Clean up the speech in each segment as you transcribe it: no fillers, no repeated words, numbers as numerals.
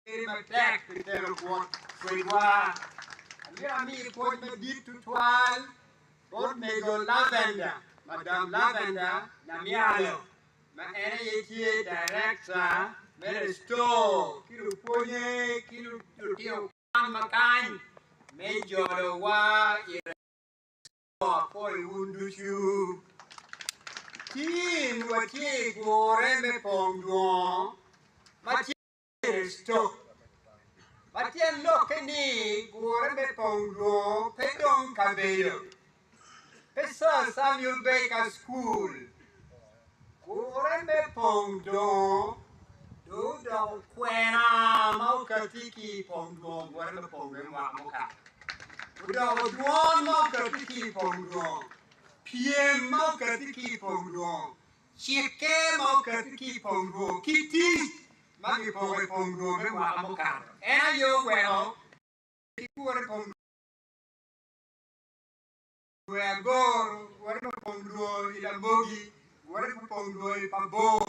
Bedo matek pi telo kwot kwedwa. Amito ami pwoc madit tutwal bot mego Lavender, Madam Lavender Namyalo, ma en aye tye Director me Restore ki lupwonye ki lutino kwan ma kany me jolowa i Restore. Apwoyo wun ducu. Tin watye i gure me pong dwong ma tye Kricito, ma tyen lokke ni gure me pong dwong pe dong kabedo, pe Sir Samuel Baker School. Gure me pong dwong dong odoko kwena ma okatti ki i pong dwong gure me pong me mwaka mukato. Odoko dwon ma okatti ki i pong dwong, pyem ma okatti ki i pong dwong, Cikke ma okatti ki i pong dwong ki tic ma kipoko i pong dwong me mwaka mukato en aye oweko gigure i pong dwe agoro, gure me pong dwong i Lamogi, gure me pong dwong i Pabor,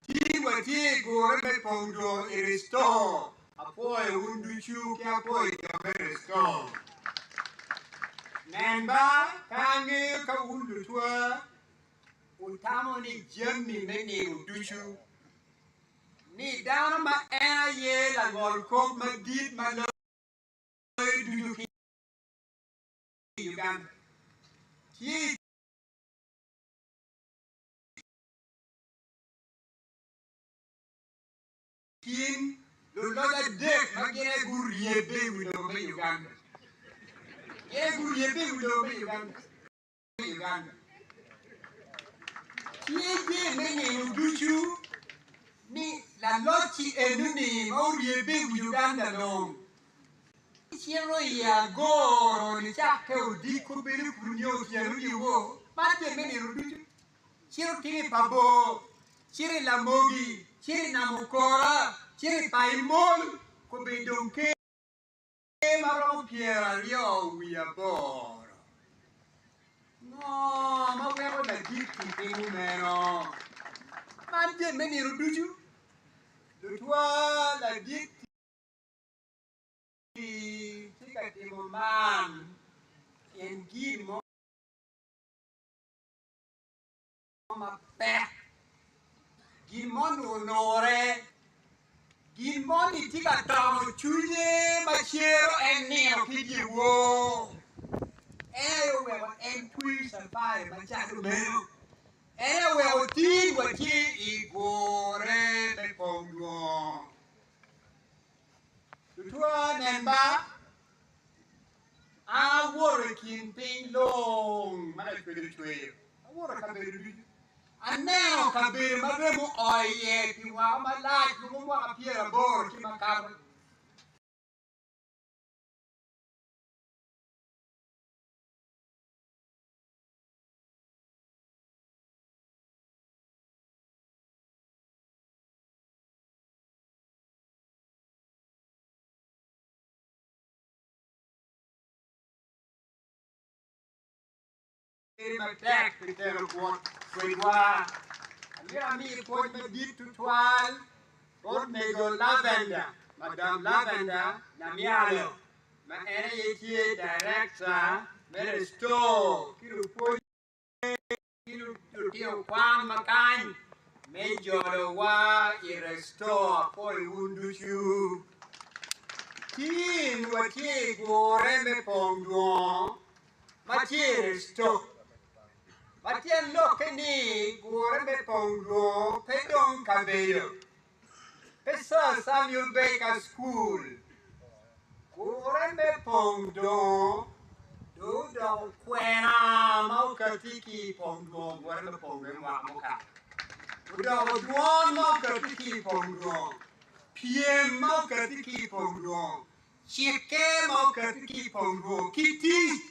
tin watye i gure me pong dwong i Restore. Apwoyo wun ducu ki apwoyo jo me Restore. Nen ba, pe angeyo ka wun lutwa Wutamo ni jami me nino ducu, ni dano ma en aye langolkop madit ma loyo ducu ki i Uganda tye i kin luloc adek ma gin aye guryebbe i wi lobo me Uganda. Gin aye guryebbe i wi lobo me Uganda. Uganda. Tye jami me nino ducu ni laloc-ci eno-ni ma oryebbe i wi Uganda dong cito i agoro nicakke odiko bedo kun nyo otyeno dyewor. Man jami me nino ducu. Cito timo i Pabor, cito i Lamogi, cito i Namukora, cito i Paimol, kobedo dong ker. Ker ma romo 28. Ngo ma weko ladit-ti timo meno? Man jami me nino ducu. Lutwa ladit-ti tye ka timo man pien gin mo mapek, gin moni onure, gin moni tye ka tono cwinye ma cero en nino ki dyewor. En aye oweko en tweyo cafari macalo meno. En aye oweko tin watye i gure me pong dwong. Tutwa nen ba, An awoto i kin piny lung ma Lacwec ocweyo, awoto i kabedo ducu. Aneno kabedo ma remo oo iye pi mwaka malac romo mwaka 80 ki makato. Bedo matek pi telo kwot kwedwa. Amito ami pwoc madit tutwal bot mego Lavender, Madam Lavender Namyalo, ma en aye tye Director me Restore ki lupwonye ki lutino kwan ma kany me jolowa i Restore. Apwoyo wun ducu. Tin watye i gure me pong dwong ma tye i Restore. Ma tyen lokke ni gure me pong dwong pe dong kabedo. Pe Sir Samuel Baker School. Gure me pong dwong dong odoko kwena ma okatti ki i pong dwong gure me pong me mwaka mukato. Odoko dwon ma okatti ki i pong dwong, pyem ma okatti ki i pong dwong, cikke ma okatti ki i pong dwong ki tic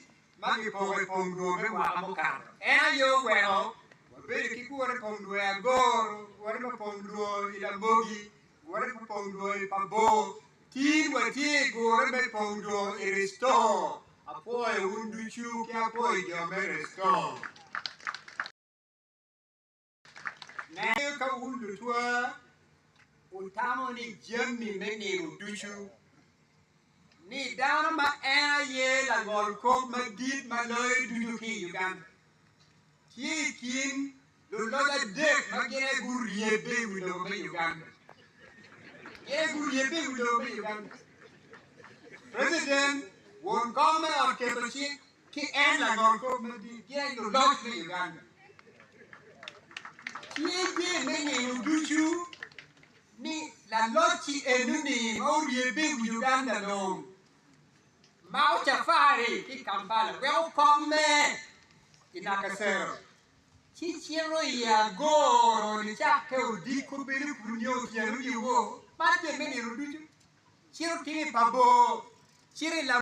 ma kipoko i pong dwong me mwaka mukato. En aye oweko wabedo ki gure pong dwe agoro, gure me pong dwong i Lamogi, gure me pong dwong i Pabor, tin watye i gure me pong dwong i Restore. Apwoyo wun ducu ki apwoyo jo me Restore. Nen ka wun lutwa. Wutamo ni jami me nino ducu ni dano ma en aye langolkop madit ma loyo ducu ki i Uganda tye i kin luloc adek ma gin aye guryebbe i wi lobo me Uganda. Gin aye guryebbe i wi lobo me Uganda. President, won kom me ot keto cik ki en langolkop madit gin aye luloc me Uganda. Tye jami me nino ducu ni laloc-ci eno-ni ma oryebbe i wi Uganda dong mako cafari ki i Kampala weko komme i Nakasero ci cito i agoro nicakke odiko bedo kun nyo otyeno dyewor man jami me nino ducu cito timo i pa bor cito i.